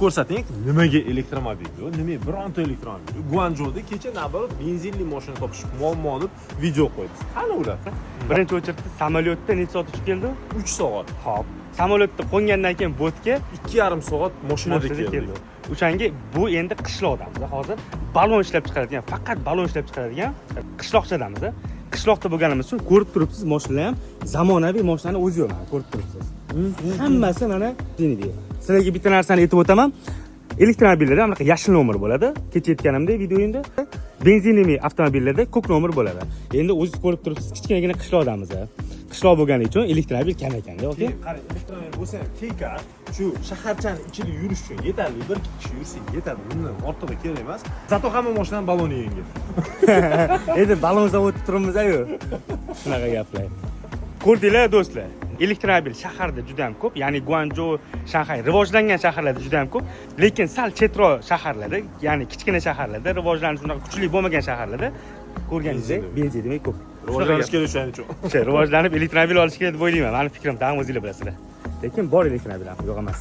Ko'rsating, nimaga elektromobil yo'q, nimaga bironta elektromobil yo'q? Guanjouda kecha, наоборот, benzinli mashina topish muammo deb video qo'ydik. Qani ular? Birinchi очередь da samolyotda necha soat uchib keldi? 3 soat. Ho'p, samolyotda qo'ngandan keyin botga 2,5 soat mashinada mashinada keldik. Keldi. O'shanga bu endi qishloqdamiz hozir, balon ishlab chiqaradigan, faqat balon ishlab chiqaradigan qishloqchadamiz. Qishloqda bo'lganimiz uchun, ko'rib turibsiz, mashinalar ham, zamonaviy mashinani o'zi yo'q. Mana, ko'rib turibsiz, hammasi mana. Sizlarga bitta narsani aytib o'taman: elektromobillarda bunaqa yashil nomer bo'ladi, kecha aytganimdek videoyimda. Benzinli avtomobillarda ko'k nomer bo'ladi. Endi o'zingiz ko'rib turibsiz, kichkinagina qishloqdamiz. Qishloq bo'lgani uchun elektromobil kam ekanda, aka. Keyin qarang, elektromobil bo'lsa ham, key-car shu shaharchani ichida yurish uchun yetarli. Bir ikki kishi yursa yetadi, undan ortig'i kerak emas. Зато hamma mashinani baloni yengil. Endi balon zavodda turibmiz-ku, shunaqa gaplar. Ko'rdinglar, do'stlar, elektromobil shaharda juda ham ko'p, ya'ni Guanju, Shanxay rivojlangan shaharlarda juda ham ko'p, lekin sal chetroq shaharlarda, ya'ni kichkina shaharlarda, rivojlanish unaqa kuchli bo'lmagan shaharlarda, ko'rganingizdek, benzin demak ko'p. Rivojlanish kerak o'shaning uchun. O'sha rivojlanib, elektromobil olish kerak deb o'ylayman. Mani fikrim, tag'in o'zinglar bilasizlar, lekin bor elektromobil ham, yo'q emas.